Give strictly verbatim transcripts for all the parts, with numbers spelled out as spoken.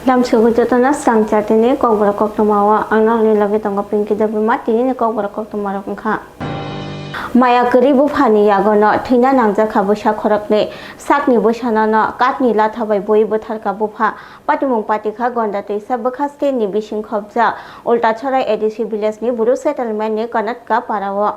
Damsugwi jotono swrang chatini kokborok koktwma o ang nokni logi tongo Pinky Debbarma. Tinini kokborok koktwma rok wngkha. Maya kwrwi buphani yagono thwina nangjakha bwsa khoroknwi. Sakni bwsanono katni latha bai bui bwtharkha bupha. Patimung patikha Gonda twisa bwkha state ni bising khopjak Ultasora A D C village ni Bru settlement ni Kanatka para o.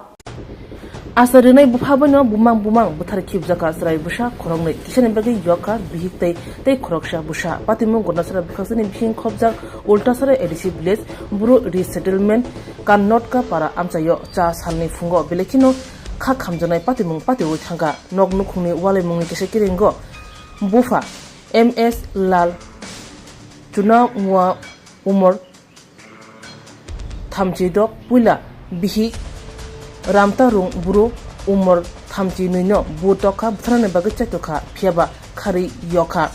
Asa rwnai bupha boino bumang bumang bwthar khibjaka chwrai bwsa khoroknwi, kisani bagwi yokha bihik tei tei khoroksa bwsa. Patimung Gondasora bwkhaksani bising khopjak Ultasora A D C village Bru resettlement Kannotka para amchaio cha salni phungo belai kheno kha khamjaknai patimung patiwi thangkha. Nok nukhungni walaimungni kisa kiringo bupha M S Lal Chunamwa umor thamchi dok puila bihik Ramtarung buru umor thamchi nwino bu tokha bwtharnani bagwi chaitokha phiyaba kharwi yokha.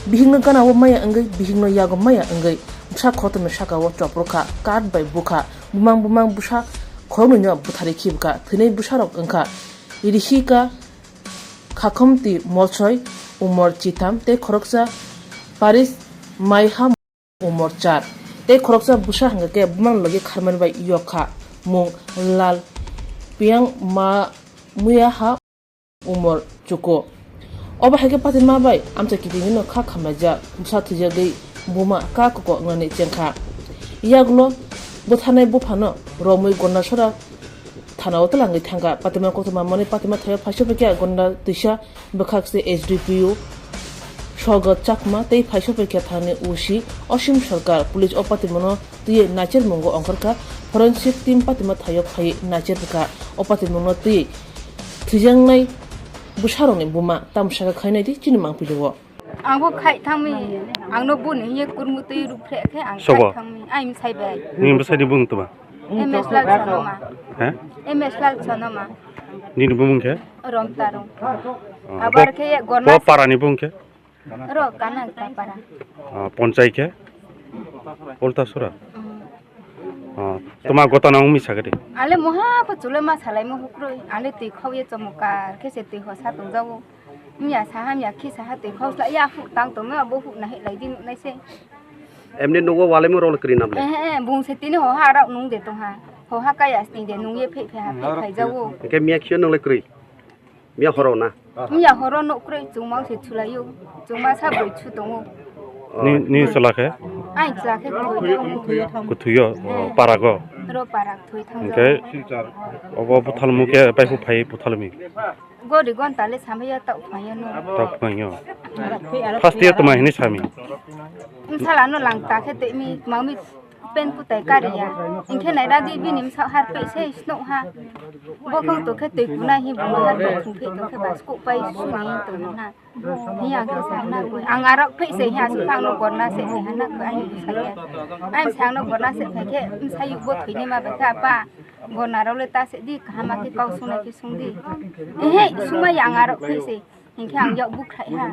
Bihikno gana o maya wngwi bihikno yago maya wngwi bwsa khotoni saka o choprwkha kat bai bukha bumang bumang bwsa khoroknwino bwtharwi khibwkha thwinai bwsarok wngkha Rihika Khakhomti Molsoi umor chitham tei khoroksa Paris Maiha umor char. Tei khoroksa bwsa hwnkha khe bumang logi kharmani bai yokha mung Lal Piang Ma Muya ha umor chuko. Obo hai khe patima bai amcha kitingino kha khamlaijak bwsa thwijagwi buma ka koko wngnani chengkha. Yagulo bwtharnai buphano romwi Gondasora thana o twlangwi thangkha. Patima koktwma mani patima thaio phaisa paikha Gonda twisa bwkhak se S D P O Sogat Chakma tei phaisa paikha thani O C Osim Sarkar. Police o patimano twiwi naichermungo ongkhorkha. Forensic team patima thaio phaiwi naicher rwkha. O patimungno twiwi thwijaknai bwsarokni buma tamo saka khainai di chini mangpili o. Ang bo khai thangmi, ang no buni hiye kurmu twi ruk phre khe ang Sobo? Khai thangmi, ai msai bai. Nini bwsai ni bung tuma? M S Lal Sonoma. He? M S Lal Sonoma. Nini bumung khe? Rom Tarung. Oh, Abar bo, khe ye bo Gornas. Para ni bung khe? Ro Kanang Kapara. Ah, ponchai khe? Ultasora? Mm. Ah, toma gotana wngmi sakadi? Ale moha pho chule ma salai mo hukroi. Ale twi khau ye chomokar khe se twi hosa tongjago. Miya saha miya khi saha twi khau sla ya hu tang tong ma bo hu na he lai di nai se. Emni nugo walai mo rol kri nam le? Eh, eh, bung se tini hoha arok nung de tong ha. Hoha kaya sting de nung ye phe phe ha phe khai jago. Ke miya khio nung le kri? Miya horo na? Miya horo nok kwrwi chwngma se chwlaio. Chwngma sa bwrwi chu tongo. Ni, ni chwla khe? Ai chwla khe kuthuio. Kuthuio, o, parago? Ro parak thwi thang. Hwnkhe obo buthalmu khe pai hu phai buthalmi? Gori gonta le samaya tau phaiya no. Tau phaiyo. First year tuma hini sami? Msala no langta khe tei mi mami Pen putai kariya. Hingkhe naira di bini msa harpei se snoh ha. Bokhong tokhe twi kunai hi buno harpei thungphi tokhe bas kokpai suni tongna. Hiya khe sakna koi. Ang arok phei se hiya sukha angno gorna se hiya na koi ani bwsakhe. Ani sakno gorna se khaikhe msayuk bo thwini ma bekha apa. Gorna rok le ta se di kaham khe kau sungna khe sung di. Ehe sumai ang arok phei se. Hinkhe ang yak bukhrai ha.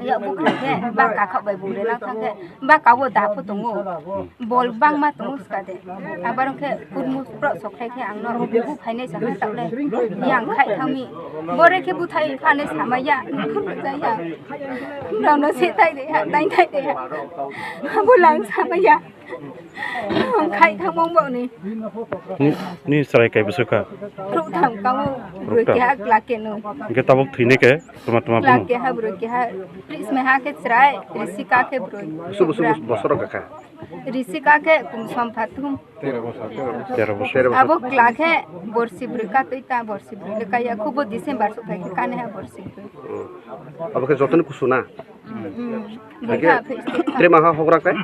Yak bukhrai khe ba kakhok bai bung rwna thang khe ba kawo da pho tongo. Bol bangma tongo ska de. Abar khe kurmu pro sok khai khe ang no bu phainai sa khe tak le. Yang khai thangmi. Bore khe buthai phane samaya. Khur jaya. Rano se tai de ha, tai tai de ha. Abo lang samaya. Khai thangmong bo ni. Ni, ni chwrai kai bwswk kha? Khrup thang kamo. Khrup broi thang. Keha glak ke no. Hingke tabuk thwini ke tuma tuma glak bung. Keha broi keha. Plis me ha ke chwrai, risi ka ke broi. Busu busu bus-, bosoro kakha. Risi ka ke kum som phathum. Tero bosor. Tero bosor. Abo glak he borsi broi ka twi ta borsi broi le kaya khubo December so khai ke kane ha borsi broi. Hmm. Abo ke jotoni kusuna. Hmm. Hingke tre maha hogra kai?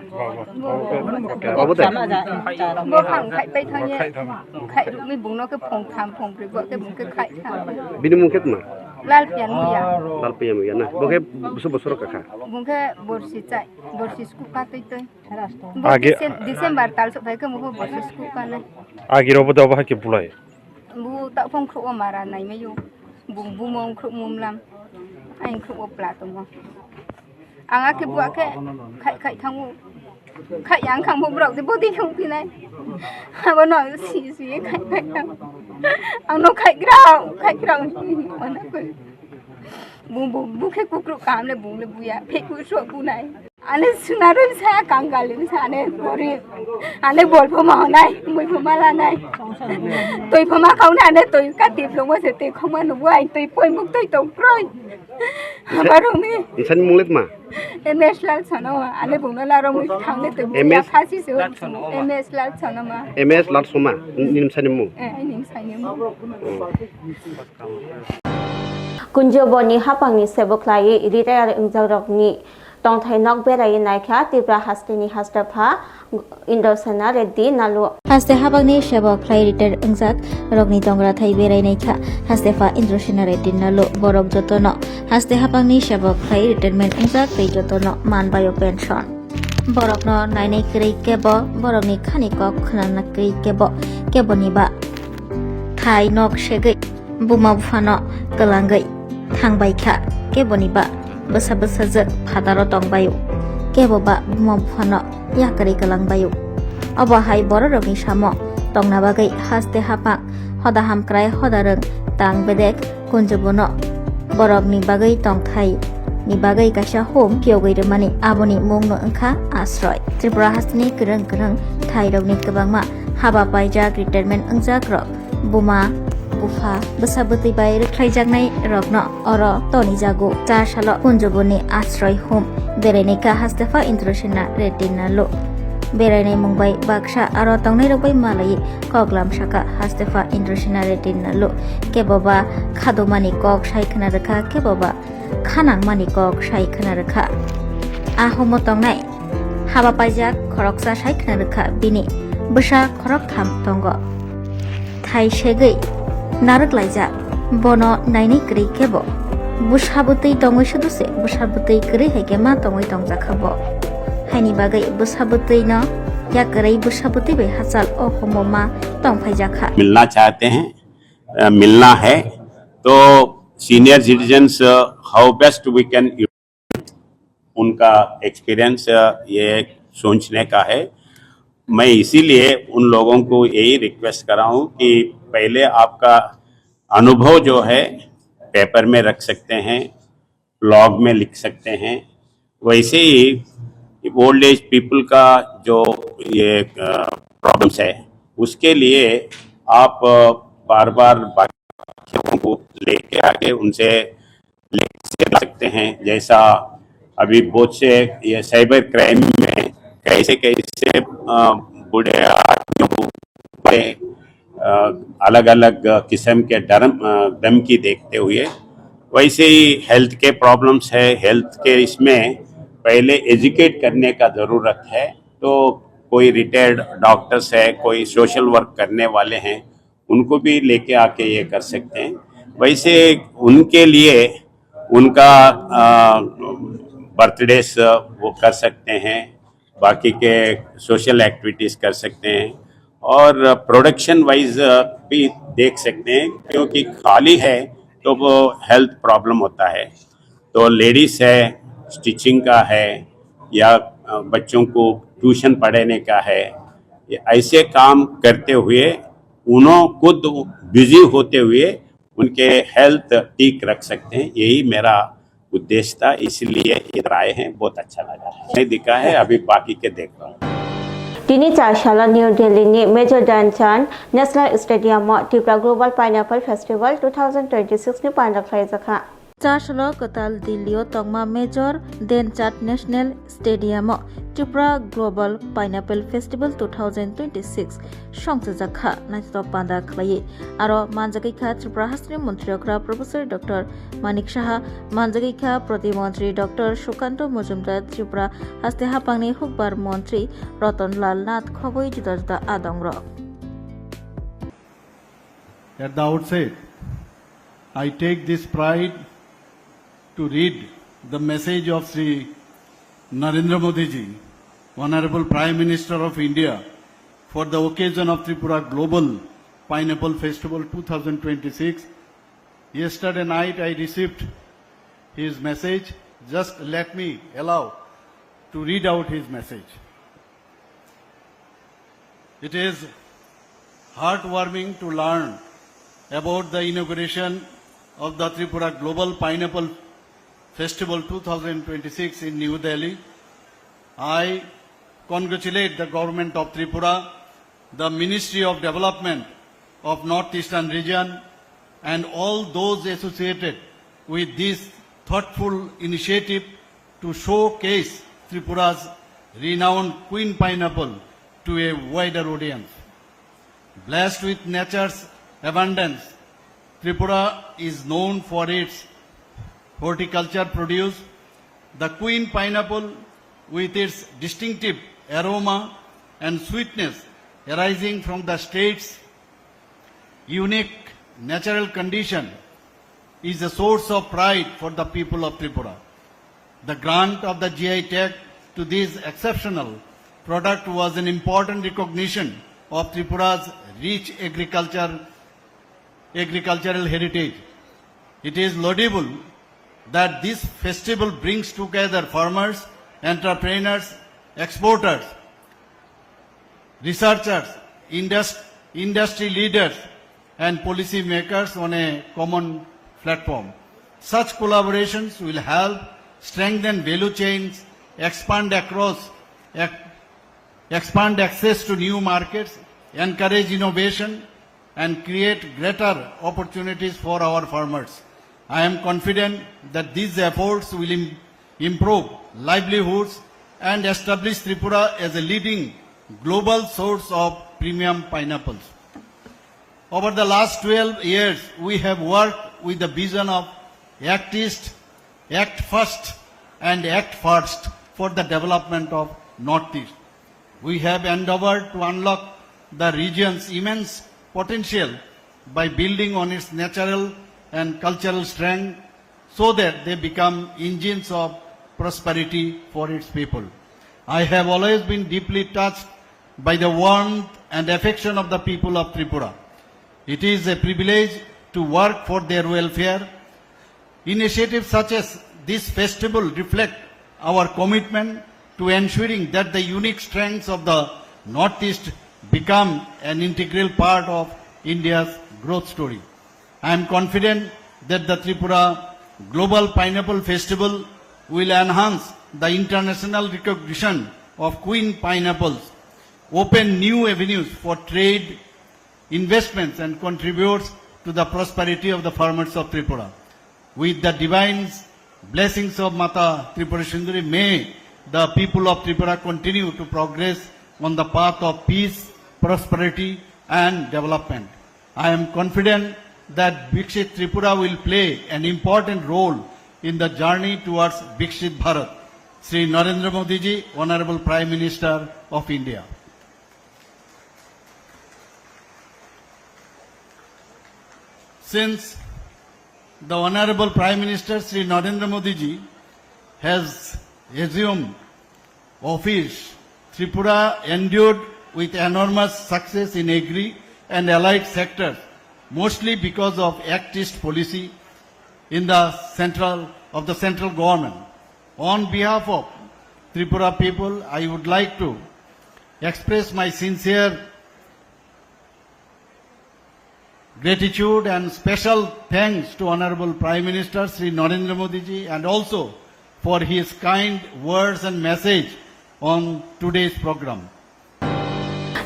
Obo de? Bo phang khai pai thang ye. Khai rukmi bung no ke phong tham phong broi bo ke bung ke khai tham. Bini mung khe tma? Lal Pian Muya. Lal Pian Muya na. Bo khe busu bosoro kakha? Bung khe borsi chai, borsi sku ka twi twi. Bo Age- Decem-, December tal so phai khe mo borsi sku ka nai. Agi robo de obo hai khe bulai? Bu ta phong khruo mara nai mayu. Bung bumung khruo mumlam. Aing khruo pla tongo. Ang akhe buakhe khai khai thango. Khai yang khang bo brok de bodi khong pinai. Abo no si si khai khai thang. Ang no khai grao, khai grao. Bung bung bung khe kukruk kam le bung le buya. Phe ku so bunai. Ane sunarwi sa, kangalwi sa, ane gorib. Ane bolpho ma honai, muipho ma lanai. Tuipho ma kauna, ane tui kati phlungmo se tui khongma nubu ai tui poimuk tui tongkroi. Hamarungni. Nsani munglet ma? M S Lal Sonoma, ane bungno laro mui thangne tui M S ya phasi su. M S Lal Sonoma. M S Lal Soma, nim sani mung. Eh, nim sani mung. Kunjoboni hapangni sebo khlaiwi retire wngjakrokni tongthai nok berai naikha Tripura hasteni hastepha Indrasena Reddy Nalu. Haste hapangni sebo khlai retire wngjak rokni tongrathai berai naikha hastepha Indrasena Reddy Nalu. Borok jotono haste hapangni sebo khlai retirement wngjak tei jotono manbaio pension. Borokno nainai kwrwi kebo, borokni khani kok khwnana kwrwi kebo, keboni ba thai nok segwi buma buphano kwlangwi thangbai kha, keboni ba bwsa bwsajwk phataro tongbaio, kebo ba buma buphano yakarwi kwlangbaio. Obo hai bororokni samo tongna bagwi haste hapang hoda hamkrai hoda rwng tang bedek kunjubuno borokni bagwi tongthai ni bagwi kaisa home phiyogwi rwmani, aboni mungno wngkha Asroy. Tripura hasteni kwrwng kwrwng thairokni kwbangma haba paijak, retirement wngjakrok, buma, bupha, bwsa bwtwi bai rwkhlaijaknai rokno oro tonijago. Char salo kunjubuni Asroy home berainai kha hastepha Indrasena Reddy Nalu. Berainai mung bai baksa aro tongnai rok bai malai koklam saka hastepha Indrasena Reddy Nalu. Kebo ba khadumani kok sai khna rwkha, kebo ba khanangmani kok sai khna rwkha. A homo tongnai haba paijak khoroksa sai khna rwkha, bini bwsa khoroktham tongo. Thai segwi narwk laijak, bono nainwi kwrwi kebo bwsa bwtwi tongwi sudu se, bwsa bwtwi kwrwi hai khe ma tongwi tongjakha bo. Haini bagwi bwsa bwtwino yakarwi bwsa bwtwi bai hachal o homo ma tongphaijakha. मिलना चाहते हैं, अ, मिलना है, तो senior citizens, uh, how best we can, उनका experience, uh, ये सोचने का है। मैं इसीलिए उन लोगों को यही रिक्वेस्ट कर रहा हूँ कि पहले आपका अनुभव जो है पेपर में रख सकते हैं, ब्लॉग में लिख सकते हैं। वैसे ही ओल्ड एज पीपल का जो ये, अ, प्रॉब्लम्स है, उसके लिए आप, अ, बार बार बाकी लोगों को लेके आके उनसे लेक्चर ला सकते हैं। जैसा अभी बहुत से ये साइबर क्राइम में कैसे कैसे, अ, बूढ़े आदमियों को बड़े, अ, अलग-अलग किस्म के डरम-, अ, धमकी देखते हुए, वैसे ही हेल्थ के प्रॉब्लम्स है, हेल्थ के इसमें पहले एजुकेट करने का ज़रूरत है। तो कोई रिटायर्ड डॉक्टर्स है, कोई सोशल वर्क करने वाले हैं, उनको भी लेके आके ये कर सकते हैं। वैसे उनके लिए उनका, अ, बर्थडेज वो कर सकते हैं, बाकी के सोशल एक्टिविटीज कर सकते हैं और प्रोडक्शन वाइज भी देख सकते हैं, क्योंकि खाली है तो वो हेल्थ प्रॉब्लम होता है। तो लेडीज है, स्टिचिंग का है या, अ, बच्चों को ट्यूशन पढ़ाने का है, ये ऐसे काम करते हुए उन्हों खुद बिजी होते हुए उनके हेल्थ ठीक रख सकते हैं, यही मेरा उद्देश्य था, इसलिए इधर आए हैं। बहुत अच्छा लगा है, नहीं दिखा है, अभी बाकी के देख रहा हूँ। Tini char salo New Delhi ni Major Dhyan Chand National Stadium o Tripura Global Pineapple Festival two thousand twenty-six ni panda khlaijakha. Char salo kwtal Delhi o tongma Major Dhyan Chand National Stadium o Tripura Global Pineapple Festival two thousand twenty-six songchajak kha naithotok panda khlaiwi. Aro manjagwi kha Tripura hasteni Montri Okra Professor Doctor Manik Saha, manjagwi kha Proti Montri Doctor Sukanta Mojumdar, Tripura haste hapangni hukbar Montri Ratan Lal Nath khogwi juda juda adongrok. At the outset, I take this pride to read the message of Shri Narendra Modi ji, Honorable Prime Minister of India, for the occasion of Tripura Global Pineapple Festival two thousand twenty-six. Yesterday night I received his message. Just let me allow to read out his message. It is heartwarming to learn about the inauguration of the Tripura Global Pineapple Festival two thousand twenty-six in New Delhi. I congratulate the Government of Tripura, the Ministry of Development of North Eastern Region, and all those associated with this thoughtful initiative to showcase Tripura's renowned Queen Pineapple to a wider audience. Blessed with nature's abundance, Tripura is known for its horticulture produce. The Queen Pineapple, with its distinctive aroma and sweetness arising from the state's unique natural condition, is a source of pride for the people of Tripura. The grant of the G I tag to this exceptional product was an important recognition of Tripura's rich agriculture, agricultural heritage. It is laudable that this festival brings together farmers, entrepreneurs, exporters, researchers, indus-, industry leaders, and policy makers on a common platform. Such collaborations will help strengthen value chains, expand across, ex-, expand access to new markets, encourage innovation, and create greater opportunities for our farmers. I am confident that these efforts will im-, improve livelihoods and establish Tripura as a leading global source of premium pineapples. Over the last twelve years, we have worked with the vision of Act East, Act First, and Act First for the development of Northeast. We have endeavored to unlock the region's immense potential by building on its natural and cultural strength so that they become engines of prosperity for its people. I have always been deeply touched by the warmth and affection of the people of Tripura. It is a privilege to work for their welfare. Initiatives such as this festival reflect our commitment to ensuring that the unique strengths of the Northeast become an integral part of India's growth story. I am confident that the Tripura Global Pineapple Festival will enhance the international recognition of Queen Pineapples, open new avenues for trade, investments, and contributes to the prosperity of the farmers of Tripura. With the divine blessings of Mata Tripura Sundari, may the people of Tripura continue to progress on the path of peace, prosperity, and development. I am confident that Viksit Tripura will play an important role in the journey towards Viksit Bharat. Shri Narendra Modi ji, Honorable Prime Minister of India. Since the Honorable Prime Minister Shri Narendra Modi ji has assumed office, Tripura endured with enormous success in agri and allied sectors, mostly because of Act East policy in the central, of the central government. On behalf of Tripura people, I would like to express my sincere gratitude and special thanks to Honorable Prime Minister Shri Narendra Modi ji and also for his kind words and message on today's program.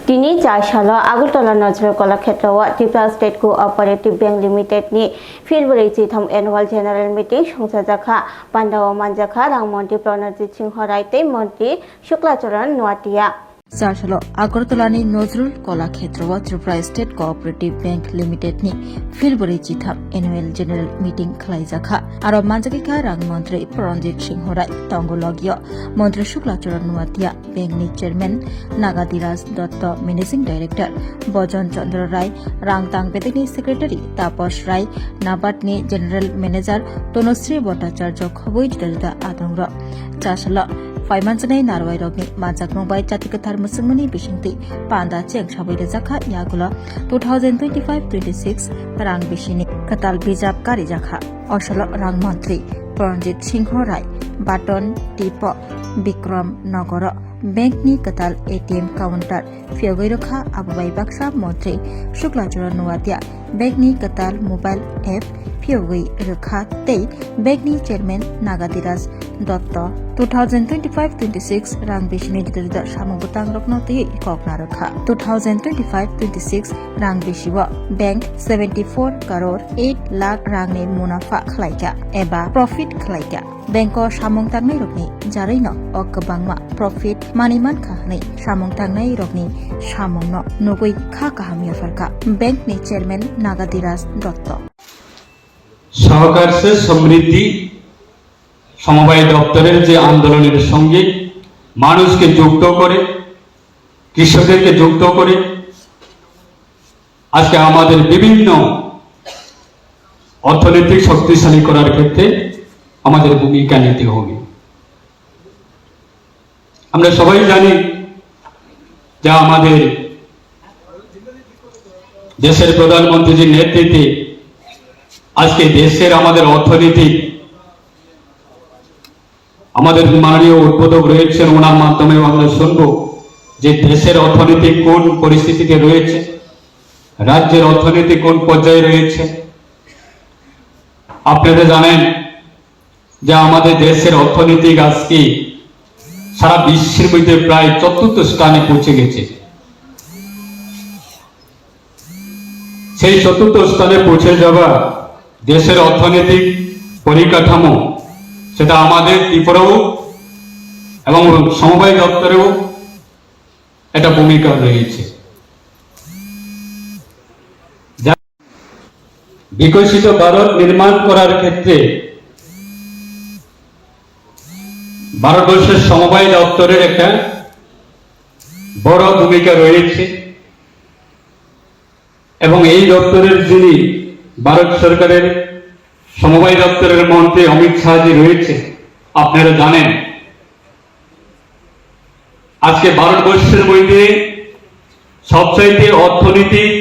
Tini char salo Agartala Nazrul Kalakshetra o Tripura State Cooperative Bank Limited ni philbwrwi chitham annual general meeting songchajakha. Pandao manjakha rang montri Pranajit Singh Rai tei montri Shukla Charan Noatia. Char salo Agartala ni Nazrul Kalakshetra o Tripura State Cooperative Bank Limited ni philbwrwi chitham annual general meeting khlaijakha. Aro manjakha rang montri Pranajit Singh Rai tongo logio, montri Shukla Charan Noatia, bank ni chairman Nagadhiraj Dutta, managing director Bhajan Chandra Rai, rang tang bedekni secretary Tapas Rai, NABARD ni general manager Tanushree Bhattacharya khobwi juda juda adongrok. Char salo phaimanjaknai narwai rokni manjakmung bai Jati Kwthar mwchangmani bisingtwi panda cheng sabai rwjakha, yagulo two thousand twenty-five twenty-six rang bisini kwtal bijap karijakha. O salo rang montri Pranajit Singh Rai Baton Tipo Bikram Nogoro bank ni kwtal A T M counter phiyogwi rwkha, abo bai baksa montri Shukla Charan Noatia bank ni kwtal mobile app phiyogwi rwkha tei bank ni chairman Nagadhiraj Dotto two thousand twenty-five twenty-six rang bisini juda juda samung bwtang rokno twiwi kokna rwkha. Two thousand twenty-five twenty-six rang bisio bank seventy-four crore eight lakh rangni munapha khlaikha eba profit khlaikha. Bank o samung tangnai rokni jarwino o kwbangma profit manwi mankha hwnwi samung tangnai rokni samungno nugwi kha kaham yapharkha bank ni chairman Nagadhiraj Dotto. সহকার সে সমৃদ্ধি সমবায় দপ্তরের যে আন্দোলনের সঙ্গে মানুষকে যুক্ত করে, কৃষকদেরকে যুক্ত করে আজকে আমাদের বিভিন্ন অর্থনৈতিক শক্তিশালী করার ক্ষেত্রে আমাদের ভূমিকা নিতে হবে। আমরা সবাই জানি যে আমাদের দেশের প্রধানমন্ত্রীজির নেতৃত্বে আজকে দেশের আমাদের অর্থনীতি, আমাদের মাননীয় উদ্বোধক রয়েছেন, ওনার মাধ্যমে আমরা শুনবো যে দেশের অর্থনীতি কোন পরিস্থিতিতে রয়েছে, রাজ্যের অর্থনীতি কোন পর্যায়ে রয়েছে। আপনারা জানেন যে আমাদের দেশের অর্থনৈতিক আজকে সারা বিশ্বের মধ্যে প্রায় চতুর্থ স্থানে পৌঁছে গেছে। সেই চতুর্থ স্থানে পৌঁছে যাওয়া দেশের অর্থনৈতিক পরিকাঠামো, সেটা আমাদের ত্রিপুরাও এবং সমবায় দপ্তরেও একটা ভূমিকা রয়েছে। যা বিকশিত ভারত নির্মাণ করার ক্ষেত্রে ভারতবর্ষের সমবায় দপ্তরের একটা বড় ভূমিকা রয়েছে এবং এই দপ্তরের যিনি ভারত সরকারের সমবায় দপ্তরের মন্ত্রী অমিত শাহজি রয়েছে, আপনারা জানেন আজকে ভারতবর্ষের মধ্যে সবচাইতে অর্থনৈতিক,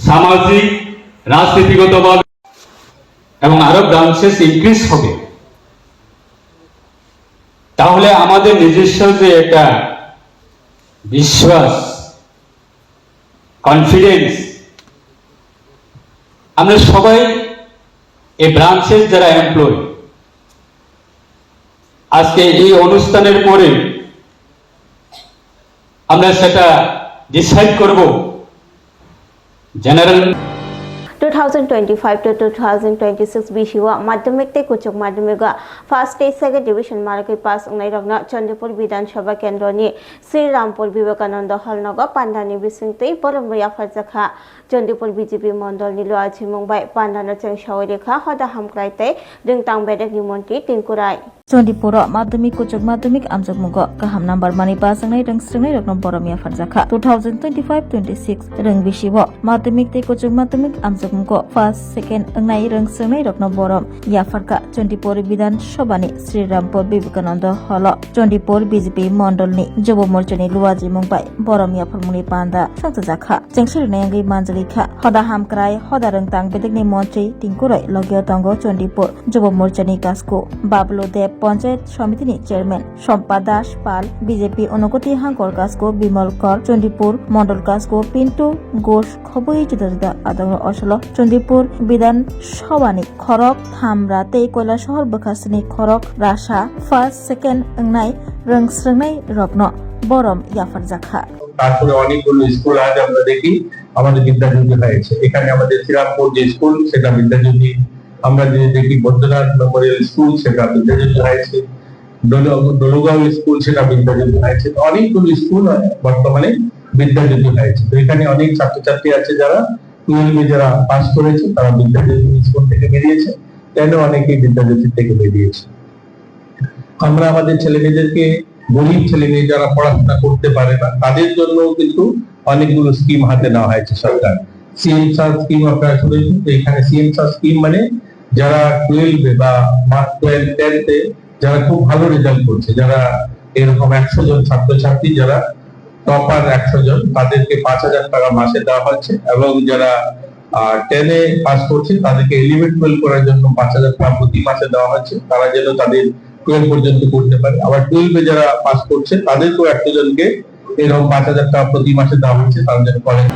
সামাজিক, রাজনীতিগতভাবে এবং আরো ব্রাঞ্চেস ইনক্রিজ হবে, তাহলে আমাদের নিজস্ব যে একটা বিশ্বাস, কনফিডেন্স, আমরা সবাই এই ব্রাঞ্চেস যারা এমপ্লয়, আজকে এই অনুষ্ঠানের পরে আমরা সেটা ডিসাইড করব। General Two thousand twenty-five to two thousand twenty-six bisio madhyamik tei kuchuk madhyamik o first tei second division mark pass wngnai rokno Chandipur Bidhan Sabha kendroni Sri Rampur Vivekananda Hall nogo pandani bisingtwi borom rwi yapharjakha. Chandipur B J P mondolni luachimung bai pandano chengsawi rikha hoda hamkrai tei dwngtang bedekni montri Tinku Rai. Chandipuro madhyamik kuchuk madhyamik amjokmungo kaham number manwi pass wngnai rwng swrwngnairokno borom yapharjakha. Two thousand twenty-five twenty-six rwng bisio madhyamik tei kuchuk madhyamik amjokmungo first, second wngnai rwng swrwngnairokno borom yapharkha. Chandipur Bidhan Sabhani Sri Rampur Vivekananda Hall o Chandipur B J P mondolni Jubo Morchani luachimung bai borom yapharmungni panda songchajakha. Chengsi rwna yangwi manjali kha. Hoda hamkrai, hoda rwngtang bedekni montri Tinku Rai, logio tongo Chandipur Jubo Morchani kasku Bablu Deb, Panchayat Samitini Chairman Sompa Das Pal, B J P Unakoti Hangkor kasku Bimal Kar, Chandipur Mondol kasku Pintu Ghosh, khobwi juda juda adongrok osolo Chandipur Bidhan Sabhani khorok thamra tei Koilasohor bwkhasini khorok rasa first, second wngnai rwng swrwngnairokno borom yapharjakha. তারপরে অনেকগুলো স্কুল আজ আমরা দেখি আমাদের বিদ্যাজ্যোতি হয়েছে। এখানে আমাদের শ্রীরামপুর যে স্কুল, সেটা বিদ্যাজ্যোতি। আমরা যদি দেখি বৈদ্যনাথ মেমোরিয়াল স্কুল, সেটা বিদ্যাজ্যোতি হয়েছে। দলু-, দলুগাঁও স্কুল, সেটা বিদ্যাজ্যোতি হয়েছে। তো অনেকগুলো স্কুল বর্তমানে বিদ্যাজ্যোতি হয়েছে। তো এখানে অনেক ছাত্রছাত্রী আছে যারা টুয়েলভে যারা পাস করেছে, তারা বিদ্যাজ্যোতি স্কুল থেকে বেরিয়েছে, টেনও অনেকেই বিদ্যাজ্যোতি থেকে বেরিয়েছে। আমরা আমাদের ছেলেমেয়েদেরকে, গরিব ছেলেমেয়ে যারা পড়াশোনা করতে পারে না, তাদের জন্য কিন্তু অনেকগুলো স্কিম হাতে নেওয়া হয়েছে সরকার। সিএমসার স্কিম আপনারা শুনেছেন, তো এখানে সিএমসার স্কিম মানে যারা টুয়েলভে বা টুয়েলভ, টেনথে যারা খুব ভালো রেজাল্ট করছে, যারা এরকম একশো জন ছাত্রছাত্রী যারা টপার একশো জন, তাদেরকে পাঁচ হাজার টাকা মাসে দেওয়া হচ্ছে এবং যারা আহ, টেনে পাস করছে, তাদেরকে ইলেভেন টুয়েলভ করার জন্য পাঁচ হাজার টাকা প্রতি মাসে দেওয়া হচ্ছে, তারা যেন তাদের টুয়েলভ পর্যন্ত করতে পারে। আবার টুয়েলভে যারা পাস করছে, তাদেরকেও একশো জনকে এরকম পাঁচ হাজার টাকা প্রতি মাসে দেওয়া হচ্ছে, তারা যেন college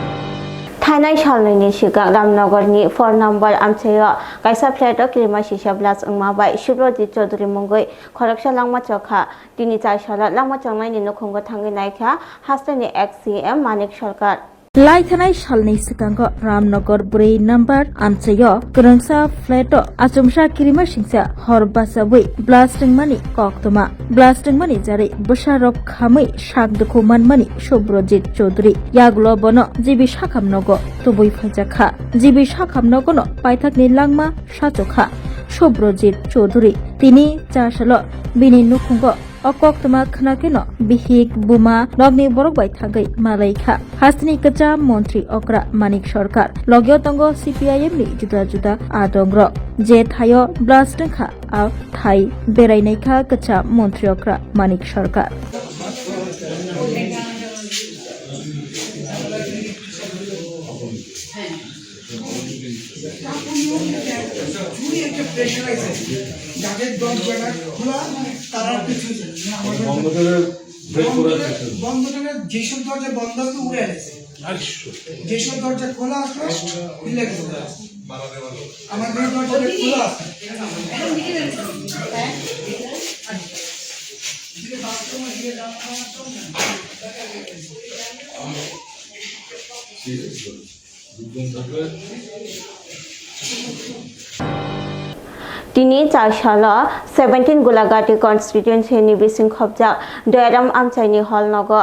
Thainai salnwini swkang Ramnagarni four number amchaio kaisa flat-o kirima sisa blast wngma bai Subrojit Chaudhury mungwi khoroksa langma chokha. Tini chai salo langma chongnaini nukhungo thangwi naikha hasteni ex C M Manik Sarkar. Lai thanai salni swkango Ramnagar bwrwi number amchaio kwrwngsa flat-o achomsa kirima singsa hor bachabwi blast wngmani koktwma. Blast wngmani jarwi bwsarok khamwi sak dukhu manmani Subrojit Chaudhury. Yagulo bono G B sakham nogo tubui phaijakha. G B sakham nogono paithakni langma sachokha Subrojit Chaudhury. Tini chasalo bini nukhungo o koktwma khwnakeno bihik, buma, nokni borok bai thangwi malaikha. Hasteni kwcham montri okra Manik Sarkar. Logio tongo C P I M ni juda juda adongrok. Je thaio blast wngkha, a thai berainaikha kwcham montri okra Manik Sarkar. যাদের দরজাটা খোলা, তারা কিছু বন্ধ করে, যেসব দরজা বন্ধ আছে, উড়ে গেছে। যেসব দরজা খোলা আছে, খুলে গেছে। আমাদের দরজা খোলা আছে। Tini chasalo seventeen Gulagati constituency ni bising khopjak Doiram amchaini hall nogo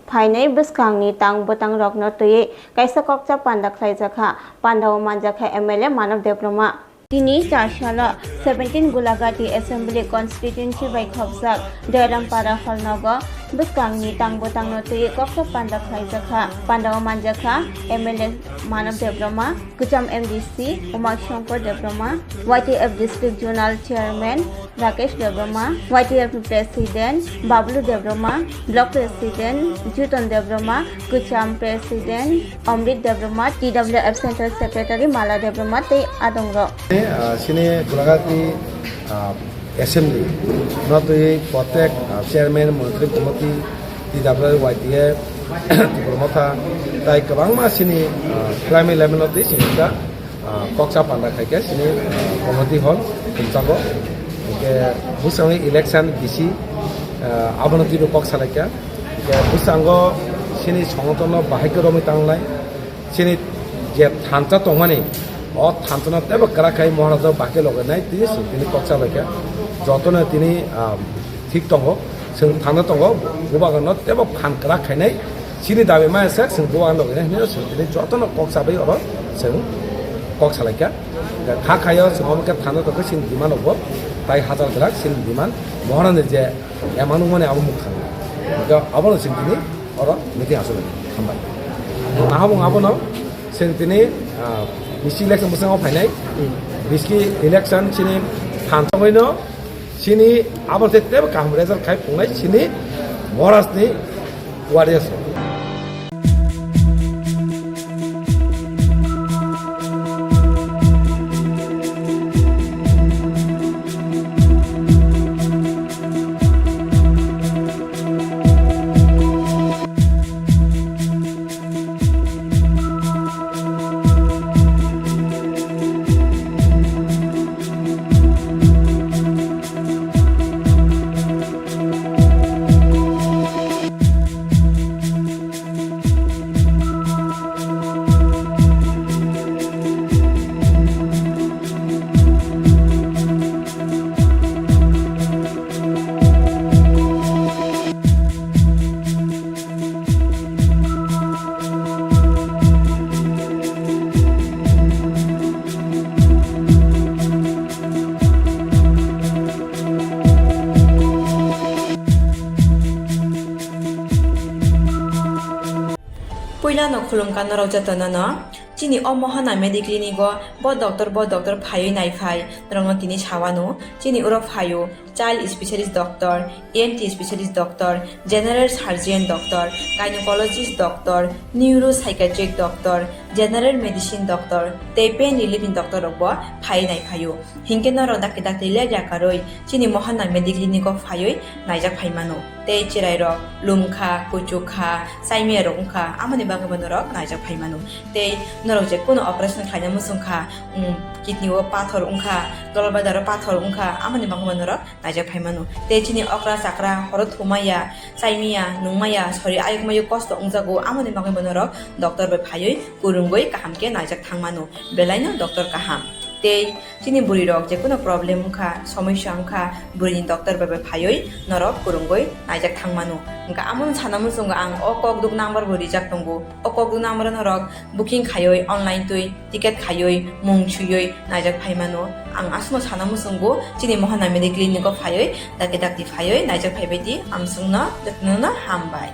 phainai bwskangni tang bwtang rokno twiwi kaisa kokcha panda khlaijakha. Pandao manjakha M L A Manav Debbarma. Tini chasalo seventeen Gulagati Assembly Constituency bai khopjak Doiram Para hall nogo bwskangni tang bwtangno twiwi kokcha panda khlaijakha. Pandao manjakha M L A Manav Debbarma, Kucham M D C Uma Shankar Debbarma, Y T F District Zonal Chairman Rakesh Debbarma, Y T F President Bablu Debbarma, Block President Juton Debbarma, Kucham President Amrit Debbarma, T W F Central Secretary Mala Debbarma tei adongrok. Ah, sini Gulagati, ah, Assembly no twi protek, ah, Chairman, Monitoring Committee, T W Y T F, Tipra Motha, tai kwbangma sini, ah, primary level no twi sini ta, ah, kokcha panda khaikhe sini, ah, committee hall khumchago. Hwnkhe bwskango election bisi, ah, abono twibo kok salaikha. Hwnkhe bwskango sini songotonno bahai khe romwi tanglai. Chini je thansa tongmani, o thansano teibo kwrak khai Maharaja bahai khe logainai tini chwng tini kokcha bai kha. Jotono tini, ah, thik tongo, chwng thangna tongo, bubagrano teibo phan kwrak khainai. Chini dabi maya se chwng bubagrano logainai hinwi chwng tini jotono kokcha bai oro chwng kok salai kha. Kha khaio chwng omo khe thangna tongkhe chini demand rokbo tai hajar kwrak chini demand Maharaja je Emang nungmani abo muk thang. Hingke abono chwng tini oro meeting aswk hambai. Nahabung abono chwng tini, ah, bisi election bwskango phainai. Biski election chini phan tongwi no chini abo tei tebo kaham result khai phungnai chini Morasni warriors. Puilano khulumkha norok jotono no. Chini o Mohana Mediclinic o bo doctor, bo doctor phaiwi naiphai, norokno tini sawano, chini oro phaio, child specialist doctor, E N T specialist doctor, general surgeon doctor, gynecologist doctor, neuropsychiatric doctor, general medicine doctor, tei pain relief ni doctor rok bo phaiwi nai phaio. Hinkhe norok dakti dakti lepya karwi chini Mohana Mediclinic o phaiwi naijak phai mano. Tei chwrai rok lumkha, kuchukha, chaimiya rok wngkha, amoni bagwi bo norok naijak phai mano. Tei norok je kuno operation khlaina muchung kha, um, kidney o pathor wngkha, dolbadar o pathor wngkha, amoni bagwi bo norok naijak phai mano. Tei chini okra chakra horo thumaya, chaimiya, nungmaya, sori ayuk mayuk kosto wngjago, amoni bagwi bo norok doctor bai phaiwi kwrwngwi kaham khe naijak thang mano. Belaino doctor kaham. Tei chini bwrwi rok je kuno problem wngkha, somosya wngkha, bwrwini doctor bai bai phaiwi norok kwrwngwi naijak thang mano. Hwnkha amoni sana muchungo ang o kokduk number bo rijak tongo. O kokduk number o norok booking khaiwi online twi ticket khaiwi mung swiwi naijak phai mano. Ang aswkno sana muchungo chini Mohana Mediclinic o phaiwi dakti dakti phaiwi naijak phai baidi amswkno jotono hambai.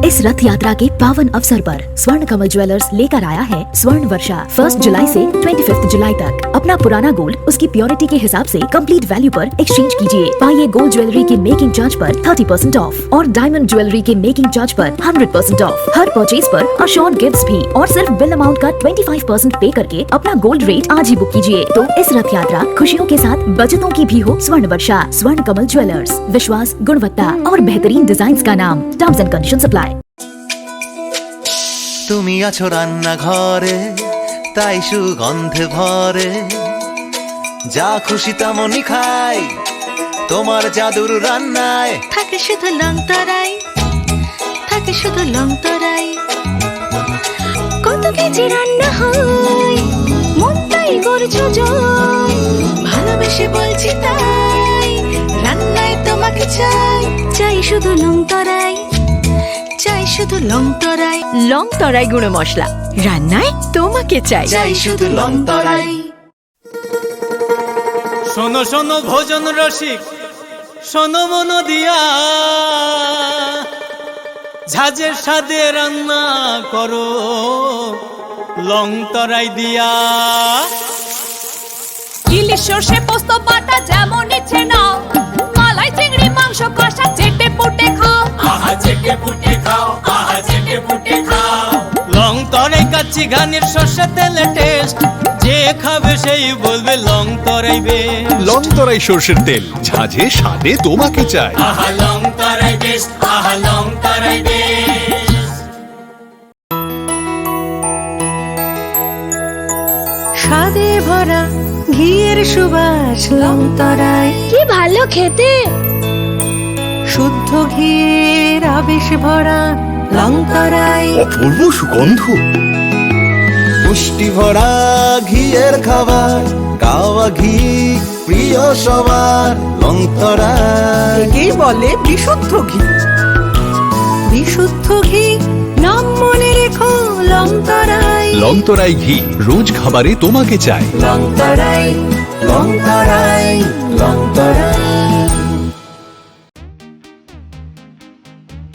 इस रथ यात्रा के पावन अवसर पर स्वर्ण कमल ज्वेलर्स लेकर आया है स्वर्ण वर्षा। फर्स्ट जुलाई से ट्वेंटी फिफ्थ जुलाई तक अपना पुराना गोल्ड उसकी प्योरिटी के हिसाब से कंप्लीट वैल्यू पर एक्सचेंज कीजिए। पाइए गोल्ड ज्वेलरी की मेकिंग चार्ज पर थर्टी परसेंट ऑफ और डायमंड ज्वेलरी के मेकिंग चार्ज पर हंड्रेड परसेंट ऑफ। हर परचेज पर अश्योर्ड गिफ्ट्स भी और सिर्फ बिल अमाउंट का ट्वेंटी फाइव परसेंट पे करके अपना गोल्ड रेट आज ही बुक कीजिए। तो इस रथ यात्रा खुशियों के साथ बचतों की भी हो। स्वर्ण वर्षा, स्वर्ण कमल ज्वेलर्स, विश्वास, गुणवत्ता और बेहतरीन डिजाइन्स का नाम। Terms and conditions apply। তুমি আছো রান্নাঘরে, তাই সুগন্ধে ভরে। যা খুশি তেমনই খাই, তোমার জাদুর রান্নায়। থাকে শুধু লং তরাই, থাকে শুধু লং তরাই। কত কেজি রান্না হয়, মনটাই করছো জয়। ভালোবেসে বলছি তাই, রান্নায় তোমাকে চাই। চাই শুধু লং তরাই, চাই শুধু লং তরাই। লং তরাই গুঁড়ো মশলা, রান্নায় তোমাকে চাই। চাই শুধু লং তরাই। শোনো শোনো ভোজন রসিক, শোনো মন দিয়া, ঝাঁঝের স্বাদে রান্না করো লং তরাই দিয়া। ইলিশ সর্ষে পোস্ত বাটা যেমন ইচ্ছে নাও, মালাই চিংড়ি মাংস কষা চেটে পুটে খাও। আহা চেটে পুটে খাও, আহা চেটে পুটে খাও। লং তরাই কাচ্চি ঘানির সর্ষে তেলে টেস্ট, যে খাবে সেই বলবে লং তরাই বেস্ট। লং তরাই সর্ষের তেল, ঝাঁঝে স্বাদে তোমাকে চাই। আহা লং তরাই বেস্ট, আহা লং তরাই বেস্ট। স্বাদে ভরা ঘিয়ের সুবাস লং তরাই। কি ভালো খেতে। শুদ্ধ ঘিয়ের আবেশ ভরা লং তরাই। অপূর্ব সুগন্ধ। পুষ্টি ভরা ঘিয়ের খাবার, গাওয়া ঘি প্রিয় সবার লং তরাই। একেই বলে বিশুদ্ধ ঘি। বিশুদ্ধ ঘি, নাম মনে রেখো লং তরাই। লং তরাই ঘি, রোজ খাবারে তোমাকে চাই। লং তরাই, লং তরাই, লং তরাই।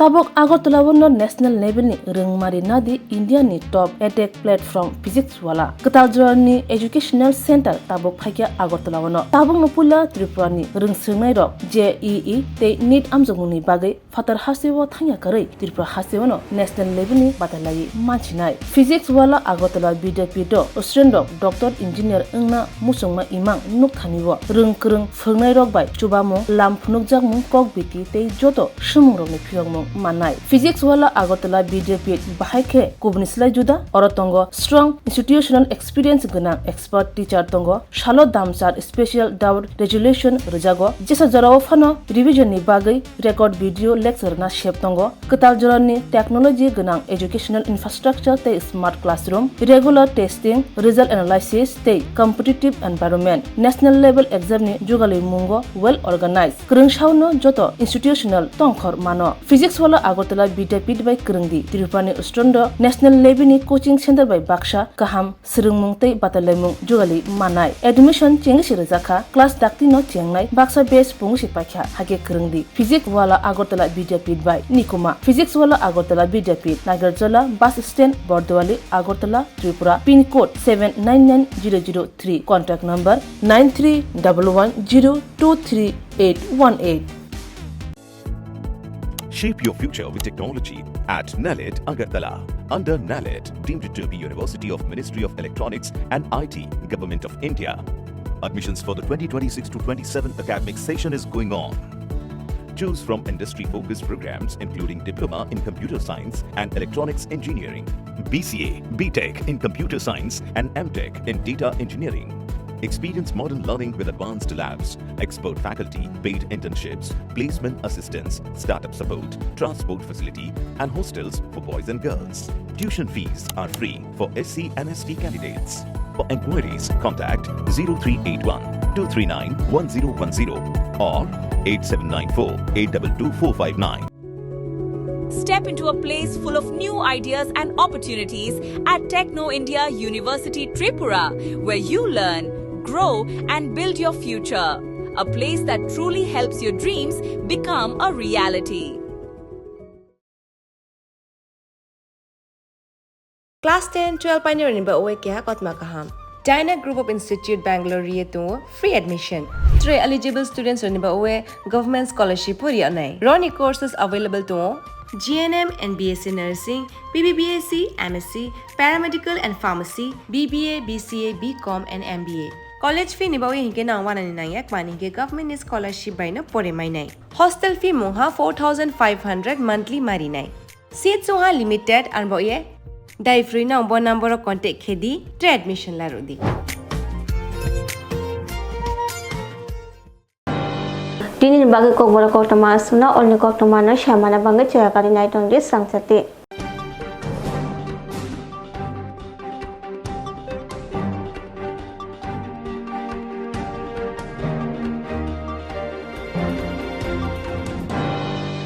Tabuk Agartala o no national level ni rwngmari nadi India ni top edtech platform Physics Wala. Kwtal jora ni educational center tabuk phaikha Agartala o no. Tabuk no puila Tripura ni rwngswrwngnai rok J E E tei NEET amjokmung ni bagwi phatar hasteo thangya kwrwi Tripura hasteo no national level ni batai laiwi manchinai. Physics Wala Agartala Vidyapith o student rok doctor engineer wngna muchungma imang nukthani o rwng kwrwng phwrwngnai rok bai chubamung, lam phunukjakmung, kok biti tei joto swmung rokni phiyokmung mannai. Physics Wala Agartala Vidyapith bahai khe kubuni slai juda, oro tongo strong institutional experience gwnang expert teacher tongo, salo damchar special doubt resolution rwjago, jesa jorao phano revision ni bagwi record video lecture na sep tongo. Kwtal jorani technology gwnang educational infrastructure tei smart classroom, regular testing, result analysis tei competitive environment, national level exam ni jugalwi mungo well organized. Kwrwng saono joto institutional tongkhor mano. Physics Wala Agartala Vidyapith bai kwrwngdi. Tripurani student rok national level ni coaching center bai baksa kaham swrwngmung tei batalaimung jugali manai. Admission chengwi se rwjakha, class dakti no chengnai, baksa batch pungwi se paikha, hakhe kwrwngdi. Physics Wala Agartala Vidyapith bai Nikuma. Physics Wala Agartala Vidyapith, Nagarjola bus stand, Bordowali, Agartala, Tripura, pin code seven nine nine zero zero three, contact number nine three double one zero two three eight one eight. Shape your future with technology at NALET Agartala. Under NALET, deemed to be University of Ministry of Electronics and I T, Government of India. Admissions for the twenty twenty-six to twenty-seven academic session is going on. Choose from industry-focused programs including Diploma in Computer Science and Electronics Engineering, B C A, B Tech in Computer Science and M Tech in Data Engineering. Experience modern learning with advanced labs, expert faculty, paid internships, placement assistance, startup support, transport facility, and hostels for boys and girls. Tuition fees are free for S C and S T candidates. For inquiries, contact zero three eight one two three nine one zero one zero or eight seven nine four eight two two four five nine. Step into a place full of new ideas and opportunities at Techno India University Tripura, where you learn, grow, and build your future. A place that truly helps your dreams become a reality. Class ten, twelve painirokni bagwi keha kotma kaham. Dyna Group of Institute Bangalore ri tongo free admission. Tei eligible students rokni bagwi government scholarship bo ri anai. Roni courses available tongo G N M and B S C Nursing, B B B S C, M S C, Paramedical and Pharmacy, B B A, B C A, B Com and M B A. College fee ni bagwi hinkhe nang wanani nangya, mani hinkhe government ni scholarship bai no pore mainai. Hostel fee mungha four thousand five hundred monthly marinai. Seats wngha limited, arbo ye dai free no bo number o contact khe di, tei admission la rw di. Tini ni bagwi kokborok koktwma aswkno, olni koktwma no samana bagwi chaya kari nai tong di, swrang chati.